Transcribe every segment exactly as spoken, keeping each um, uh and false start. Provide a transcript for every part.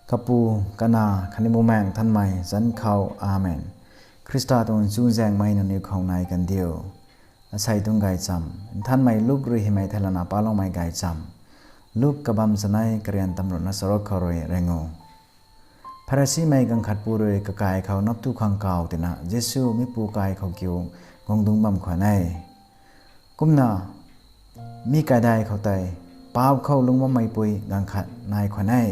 Kapu, Kanac khatni Bumaengh Nthanmei zanc khou, Amen. Khrista tuang chuzaenghmei nangniw khou nai kandiu. Asei tuang gaychamv Nthanmei Luk rui hymei thei lana paloumei gaychamv. Luk kabamv chanei karian tamruhna charuk khou rui ringu. Pharisimei gaanv khatpu rui kakai khou naptu khang kaw tina Jisu mipu kai khou kiu guangdungc bam khwan e. Kumna mi kaidai khou tei paap khou lungc bammeipui gaanv khat nai khwan e.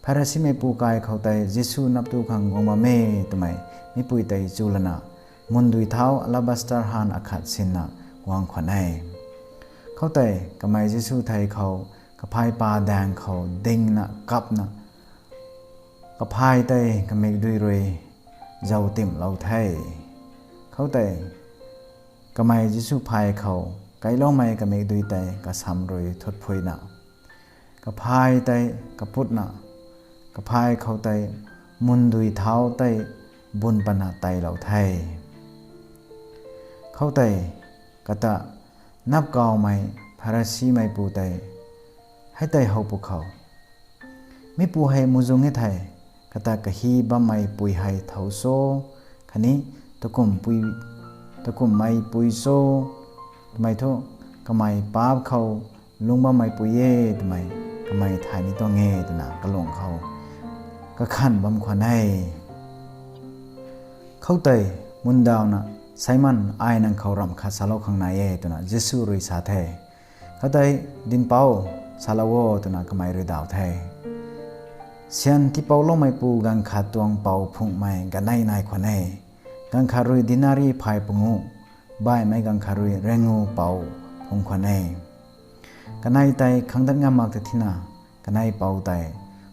Pharisimeipu kai khou tei Jisu naptu khang guang bam e twmei mipui tei chu lana, mundui thau alabaster han akhat sinna guang khwan e. Khoutei kamei Jisu thei khou kaphay pa daeng khou dingna kapna, kaphay tei kamikdui rui zauc timhlou the. Khoutei kamei Jisu phay khou kailoumei kamikdui tei kasam rui thutphuina, kaphay tei kaputna, kaphay khou tei mundui thau tei bun pana teilou the. Khoutei kata napkawmei Pharisimeipu tei hei tei how pwkhou, mipu hei muhzwng e thei, kata kahi bammeipui hei thow cho, khatni takumhpui, takumhmeipui cho, twmei thu kamei paap khou lungc bammeipui e twmei kamei thay ni tuang e twna kalung khou kakhan bam khwan e. Khoutei mundawna, Simon, ai nang khou ramh khat salou khang nai e, twna Jisu rui sa the. Khoutei, Dinhpouc, salou o, twna kamei rui daw the. Syan tiipouloumeipu gaanv khat tuang pou phunghmei ganei nai khwan e. Gaanv khat rui denari phay pangu, baihmei gaanv khat rui ringu pou phung khwan e. Kanei tei khang dat ngam mak ta thina, kanei pou tei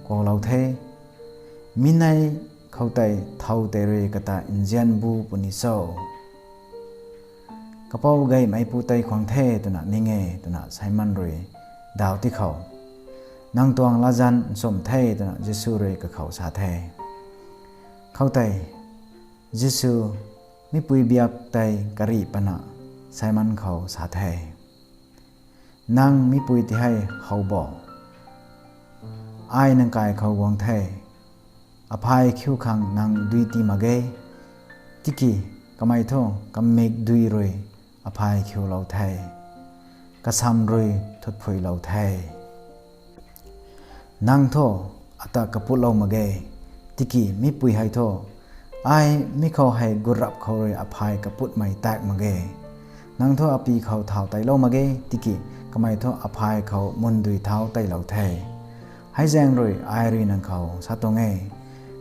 kuaklou the. Mi nei khou tei thow tei rui kata nzian bu puni cho? Kapou gaymeipu tei khwang the twna ning e, twna Simon rui daw ti khou, Nang tuang latzan nchumh the, twna Jisu rui kakhou sa the. Khoutei Jisu mipui biak tei karih pana Simon khou sa the. Nang mipui ti hei how bo? Ai nang kai khou guang the. Aphay khiu khang nang dui tii mak ge. Tiki kamei thu kamikdui rui aphay khiulou the, kasam rui thutphuilou the. Nang thu ata kaputlou mak ge, tiki mipui hei thu, ai mi khou hei gurap khou rui aphay kaputmei tak mak ge. Nang thu api khou thau teilou mak ge, tiki kamei thu aphay khou mundui thau teilou the. Hei zaeng rui ai rui nang khou sa tuang e,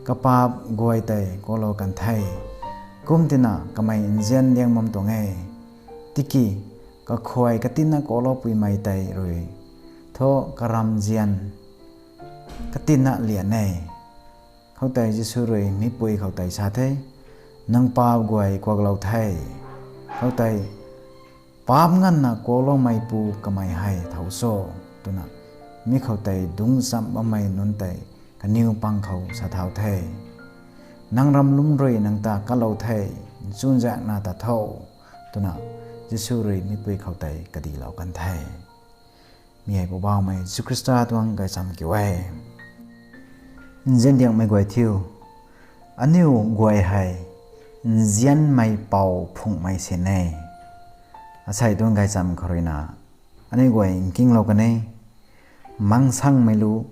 kapaap guay tei kuaklou kan the. Kum tina kamei nzian diang bam tuang e. Tiki kakhuay katinna kuakloupuimei tei rui thu karamzian katinna lian e. Khoutei Jisu rui mipui khou tei sa the, Nang paap guay kuaklou the. Khoutei, Paap nganvna kuakloumeipu kamei hei thow cho? twna mi khou tei dungc chamh bammei nunc tei kaniw pang khou sa thau the. Nang ramlum rui nang ta kalou the, nchunzaenghna ta tho, twna Jisu rui mipui khou tei kadilou kan the. Mi hei Poubauhmei Jisu Khrista tuang gaychamv kiu e. Nzian diangmei guay thiu, aniu guay hei nzianmei pou phunghmei sin e. Asei tuang gaychamv khou ruina aniu guay nkinglou kan e. Mangsangmei lu,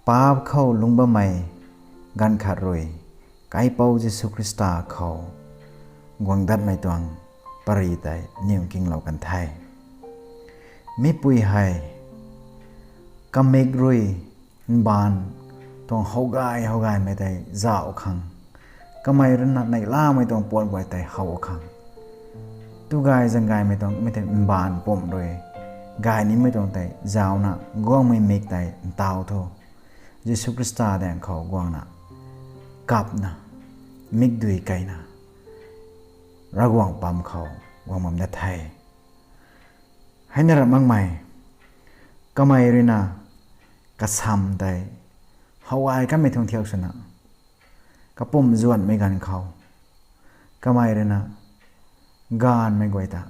paap khou lungc bammei ganv khat rui kaipouc Jisu Khrista khou guang datmei tuang pary tei aniu nkinglou kan the. Mipui hei kamik rui mbaanv tuang how gay how gaymei tei zauh khang, kamei ruina neihlamei tuang puat guay tei how khang, tu gay zang gaymei tuang mi tei mbaanv pumh rui gay nimei tuang tei zauna guangmei mik tei ntaw thu, Jisu Khrista daeng khou guangna kapna, mikdui keyna, Ravguangc pam khou guang bam dat the. Heina rap makmei, kamei ruina kasam tei how gay kanmei tuang thiak swna, kapumc zuanhmei ganv khou kamei ruina gaanvmei guay ta,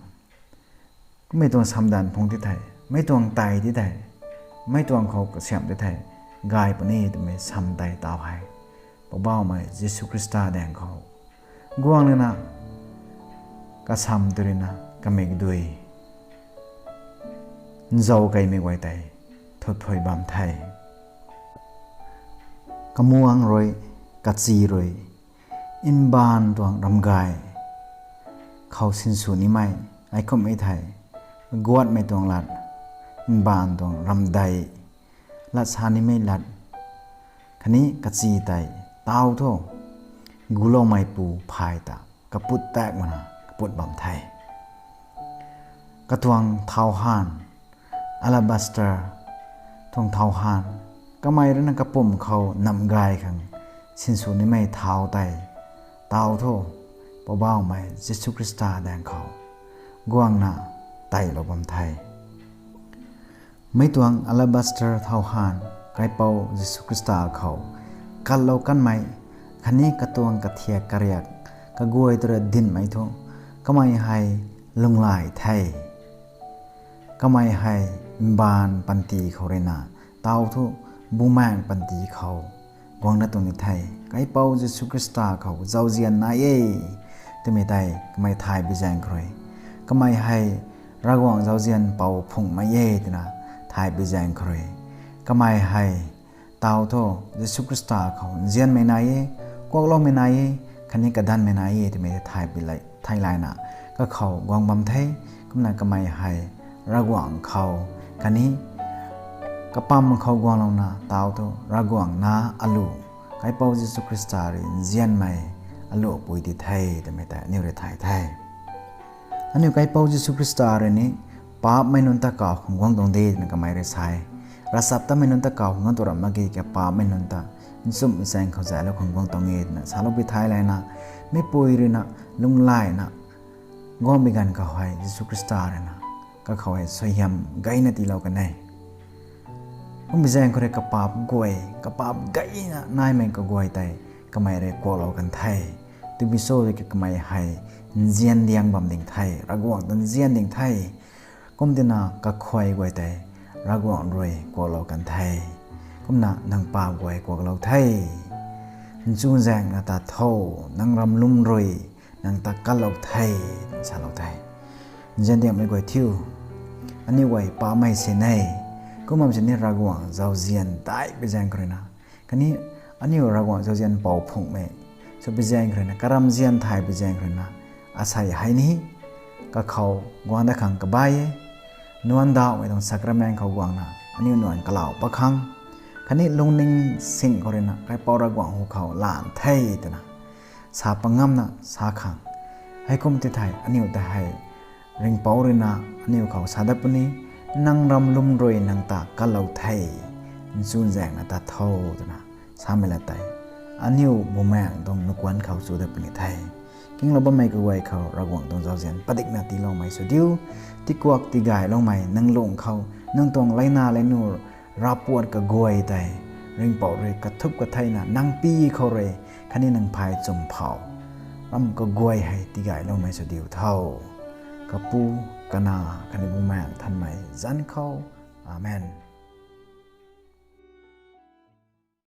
kummei tuang samdanv phung ti thei, mei tuang tei ti thei, mei tuang khou kasiamh ti thei, gay puni twmei sam tei taw hei Poubauhmei Jisu Khrista daeng khou guang lana kasam tu ruina kamikdui nzau keimei guay tei thutphui bam the. Kamuang rui, kachi rui, mbaanv tuang ramgay khou sinsw nimei, ai kumhmei thei, guatmei tuang lat, mbaanv tuang ramdei, lat sa nimei lat, khatni kachi tei taw thu, guloumeipu phay ta kaput tak mana kaput bam the. Katuang thau han, alabaster tuang thau han, kamei ruina kapumc khou namgay khang sinsw nimei thau tei taw thu, Poubauhmei Jisu Khrista daeng khou guangna teilou bam the. Mei tuang alabaster thau han Kaipouc Jisu Khrista khou katlou kanmei, khatni katuang kathiak kariak kaguay ta rui dinhmei thu, kamei hei lunglay the. Kamei hei mbaanv panty khou ruina taw thu, bumaengc panty khou guangna tuang ni the. Kaipouc Jisu Khrista khou zauzian nai e twmei tei kamei thay bi zaeng khou rui, kamei hei Ravguangc zauzian pou phunghmei e twna thay bi zaeng khou rui, kamei hei taw thu, Jisu Khrista khou nzianmei nai e, kuakloumei nai e, khatni kadanmei nai e twmei tei thay bi lei, theilayna kakhou guang bam the. Kumna kamei hei Ravguangc khou, khatni kapam khou guanglouna taw thu, Ravguangc na alu, Kaipouc Jisu Khrista rui nzianmei aluhpui di the twmei tei aniu rui thay the. Aniu Kaipouc Jisu Khrista rui ni paapcmei nunc ta kaw khang guang tuang de twna kamei rui sa e. Ravchaptatmei nunc ta kaw khang guang tu ram mak ge, kapaapcmei nunc ta nchumh zaeng khou zaylou khang guang tuang e twna salou bi theilayna, meipui ruina lunglayna guang bi ganv khou hei Jisu Khrista ruina kakhou hei suaihiam gayna tiilou kan e. Kum bi zaeng khou rui kapaap guay, kapaap gayna naimei kaguay tei kamei rui kuaklou kan the. Tibi cho tiki kamei hei nzian diang bam ding the, Ravguangc ta nzian ding the. Kumtina kakhuay guay tei Ravguangc rui kuaklou kan the. Kumna nang paap guay kuaklou the. Nchunzaengna ta tho, nang ramlum rui nang ta katlou the, salou the. Nzian diangmei guay thiu, aniu guay paapcmei si ne. Kum bam sini Ravguangc zauzian dai bi zaeng khou ruina, khatni aniu Ravguangc zauzian pou phunghmei sw bi zaeng khou ruina, karamzian thay bi zaeng khou ruina, asei hei ni kakhou guang dat khang kabay e. Nuan dauhmei tuang sacrament khou guangna aniu nuan kalau pat khang, khatni lungning sing khou ruina Kaipouc Ravguangc hu khou lan the twna sa pat ngamna sa khang. Heikum ti thei aniu ta hei Ringhpouc ruina aniu khou sa dat puni, nang ramlum rui nang ta katlou the, nchunzaengna ta tho twna samei lat tei aniu Bumaengh tuang nukuan khou chu dat puni the. Kinglou bammei kaguay khou Ravguangc tuang zauzian padikna tiiloumei sw diu. Tikuak tigayloumei nang lung khou nang tuang leina leinu ravpuat kaguay tei Ringhpouc rui kathup katheina nang pi khou rui khatni nang phay chum phou ram kaguay hei tigayloumei sw diu tho. Kapu, Kanac khatni Bumaengh Nthanmei zanc khou. Amen.